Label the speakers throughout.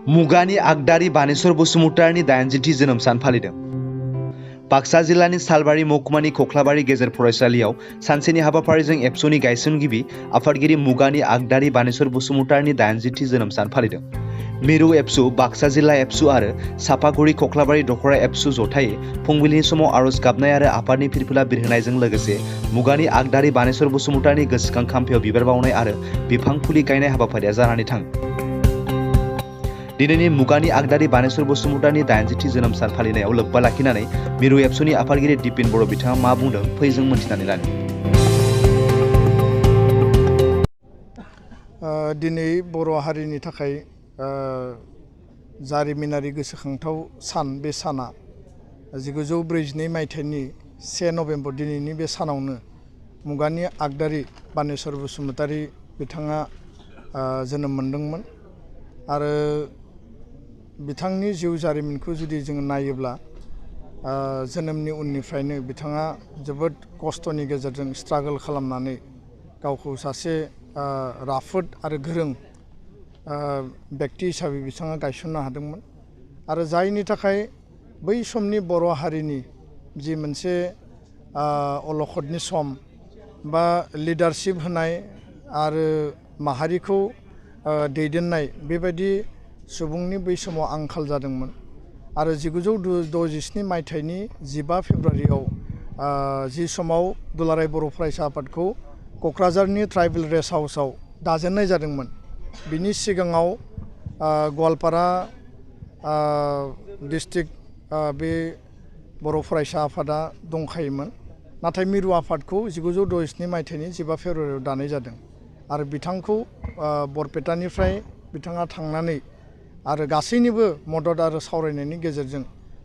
Speaker 1: मुगानि आगदारि बानेश्वर बसुमतारिनि 80थि जोनोम सान फालिदों। बाक्सा जिल्लानि सालबारि महकुमानि खख्लाबारि गेजेर फरायसालियाव सानसेनि हाबाफारिजों एबसुनि गायसनगिरि आफादगिरि मुगानि आगदारि बानेश्वर बसुमतारिनि 80थि जोनोम सान फालिदों। मिरु एबसु, बाक्सा जिल्ला एबसु आरो सापागुरि खख्लाबारि दखरा एबसु जथायै फुंबिलिनि समाव आरज गाबनाय आरो आफादनि फिरफिला बिरहोनायजों लोगोसे मुगानि आगदारि बानेश्वर बसुमतारिनि गोसोखां खाम्फायाव बिबार बावनाय आरो बिफां फुलि गायनाय हाबाफारिया जानानै थाङो। दिनैनि मुगानि आगदारि बानेश्वर बसुमतारिनि 80थि जोनोम सान फालिनायाव लोब्बा लाखिनानै मिरु एबसुनि आफादगिरि दिपिन बर' बिथाङा मा बुंदों फै जों मोनथिनानै लानि।
Speaker 2: दिनै बर' हारिनि थाखाय जारिमिनारि गोसोखांथाव सान। बे साना 1942 मायथाइनि 1 नभेम्बर दिनैनि बे सानावनो मुगानि आगदारि बानेश्वर बसुमतारि बिथाङा जोनोम मोनदोंमोन आरो बिथांनि जिउ जारिमिनखौ जुदि जों नायोब्ला जोनोमनि उननिफ्रायनो बिथाङा जोबोद खस्थ'नि गेजेरजों स्ट्रागल खालामनानै गावखौ सासे राफोद आरो गोरों व्यक्ति हिसाबै बिथाङा गायसननो हादोंमोन आरो जायनि थाखाय बै समनि बर' हारिनि जि मोनसे अलखदनि सम बा लिडारशिप होनाय आरो माहारिखौ दैदेननाय बेबायदि सुबुंनि बै समाव आंखाल जादोंमोन आरो 1967 मायथाइनि 15 फेब्रुवारियाव जि समाव दुलाराय बर' फरायसा आफादखौ क'क्राझारनि ट्राइबेल रेस्ट हाउसआव दाजेननाय जादोंमोन। बिनि सिगाङाव गवालपारा डिस्ट्रिक्ट बे बर' फरायसा आफादा दंखायोमोन, नाथाय मिरु आफादखौ 1967 मायथाइनि 15 फेब्रुवारियाव दानाय जादों आरो बिथांखौ बरपेटानिफ्राय बिथाङा थांनानै आरो गासैनिबो मदद आरो सावरायनायनि गेजेरजों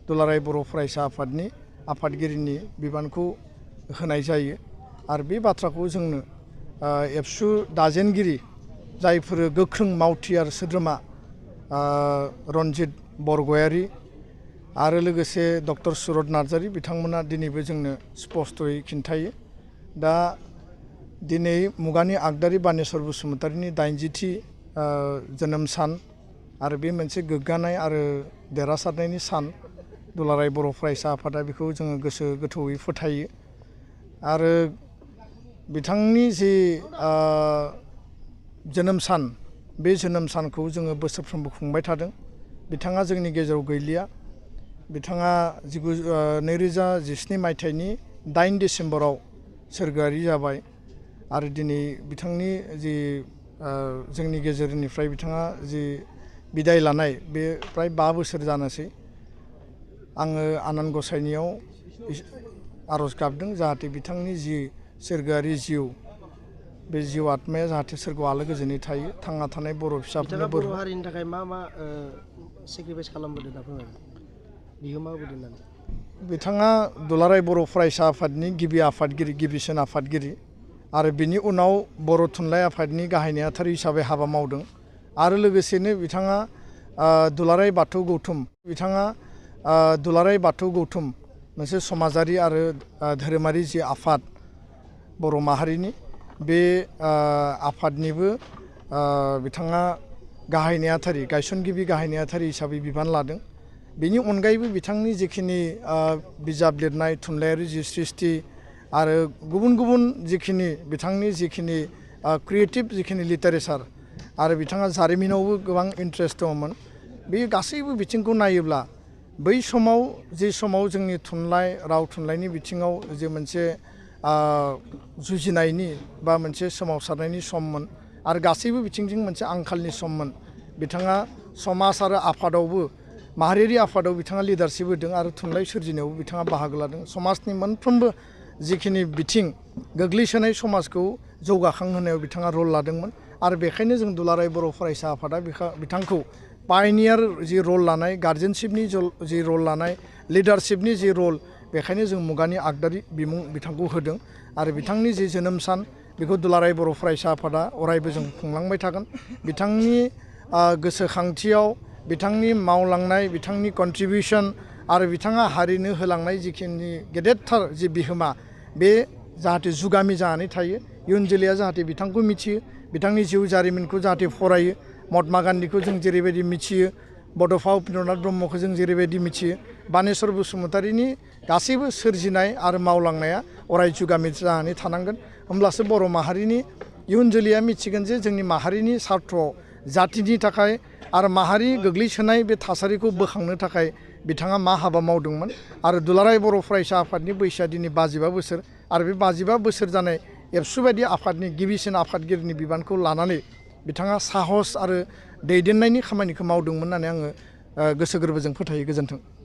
Speaker 2: दुलाराय बर' फरायसा आफादनि आफादगिरिनि बिबानखौ होनाय जायो आरो बे बाथ्राखौ जोंनो एबसु दाजेनगिरि जायफोर गोख्रों मावथि आरो सोद्रोमा रन्जित बरगयारि आरो लोगोसे डक्टर सुरत नार्जारि बिथांमोना दिनैबो जोंनो स्पष्टयै खिन्थायो। दा दिनै मुगानि आगदारि बानेश्वर बसुमतारिनि 80थि जोनोम सान आरो बे मोनसे गोग्गानाय आरो देरहासारनायनि सान। दुलाराय बर' फरायसा आफादा बेखौ जोङो गोसो गोथौयै फोथायो आरो बिथांनि जि जोनोम सान बे जोनोम सानखौ जोङो बोसोरफ्रोमबो खुंबाय थादों। बिथाङा जोंनि गेजेराव गैलिया। बिथाङा 2017 मायथाइनि 8 डिसेम्बराव सोरगोआरि जाबाय आरो दिनै बिथांनि जि जोंनि गेजेरनिफ्राय बिथाङा जि बिदाय लानाय बे फ्राय 5 बोसोर जानोसै। आङो आनान गसाइनियाव आरज गाबदों जाहाथे बिथांनि जि सोरगोआरि जिउ बे जिउ आत्माया जाहाथे सोरगोआव आलो गोजोनै थायो। थांना थानाय बर' फिसाफोरनो
Speaker 3: बर' हारिनि थाखाय मा सेक्रिफाइस खालामबोदों दा फोरमाय बिहोमा होबोदों होननानै।
Speaker 2: बिथाङा दुलाराय बर' फरायसा आफादनि गिबि आफादगिरि, गिबिसिन आफादगिरि आरो बिनि उनाव बर' थुनलाइ आफादनि गाहाय नेहाथारि हिसाबै हाबा मावदों आरो लोगोसेनो बिथाङा दुलाराय बाथौ गौथुम दुलाराय बाथौ गौथुम मोनसे समाजारि आरो धोरोमारि जि आफाद बर' माहारिनि बे आफादनिबो बिथाङा गाहाय नेहाथारि, गायसनगिरि गाहाय नेहाथारि हिसाबै बिबान लादों। बेनि अनगायैबो बिथांनि जिखिनि बिजाब लिरनाय, थुनलाइयारि जि सृष्टि आरो गुबुन गुबुन जिखिनि बिथांनि जिखिनि क्रिएटिभ जिखिनि लिटारेचार आरो बिथाङा जारिमिनावबो गोबां इन्ट्रेस्ट दङमोन। बे गासैबो बिथिंखौ नायोब्ला बै समाव जे समाव जोंनि थुनलाइ राव थुनलाइनि बिथिङाव जे मोनसे जुजिनायनि बा मोनसे सोमावसारनायनि सममोन आरो गासैबो बिथिंजों मोनसे आंखालनि सममोन। बिथाङा समाज आरो आफादावबो माहारियारि आफादाव बिथाङा लिडारशिप होदों आरो थुनलाइ सोरजिनायावबो बिथाङा बाहागो लादों। समाजनि मोनफ्रोमबो जिखिनि बिथिं गोग्लैसोनाय समाजखौ जौगाखांहोनायाव बिथाङा रल लादोंमोन आरो बेखायनो जों दुलाराय बर' फरायसा आफादा बिथांखौ पायनियार जि रल लानाय, गार्जेनशिपनि जि रल लानाय, लिडारशिपनि जि रल, बेखायनो जों मुगानि आगदारि बिमुं बिथांखौ होदों आरो बिथांनि जि जोनोम सान बेखौ दुलाराय बर' फरायसा आफादा अरायबो जों खुंलांबाय थागोन। बिथांनि गोसोखांथियाव बिथांनि मावलांनाय, बिथांनि कन्ट्रिबिउसन आरो बिथाङा हारिनो होलांनाय जिखिनि गेदेरथार जि बिहोमा बे जाहाथे जुगामि जानानै थायो। इयुन जोलैया जाहाथे बिथांखौ मिथियो, बिथांनि जिउ जारिमिनखौ जाहाथे फरायो। महात्मा गान्धीखौ जों जेरैबायदि मिथियो, बड'फा उपेन्द्रनाथ ब्रह्मखौ जों जेरैबायदि मिथियो बानेश्वर बसुमतारीनि गासैबो सोरजिनाय आरो मावलांनाया अराय जुगामि जानानै थानांगोन होमब्लासो बर' माहारिनि इयुन जोलैया मिथिगोन जे जोंनि माहारिनि सार्थ'आव जातिनि थाखाय आरो माहारि गोग्लैसोनाय बे थासारिखौ बोखांनो थाखाय बिथाङा मा हाबा मावदोंमोन आरो दुलाराय बर' फरायसा आफादनि बैसोआ दिनै 55 बोसोर आरो बे 55 बोसोर जानाय एबसु बायदि आफादनि गिबिसिन आफादगिरिनि बिबानखौ लानानै बिथाङा साहस आरो दैदेननायनि खामानिखौ मावदोंमोन होननानै आङो गोसो गोरबोजों फोथायो। गोजोन्थों।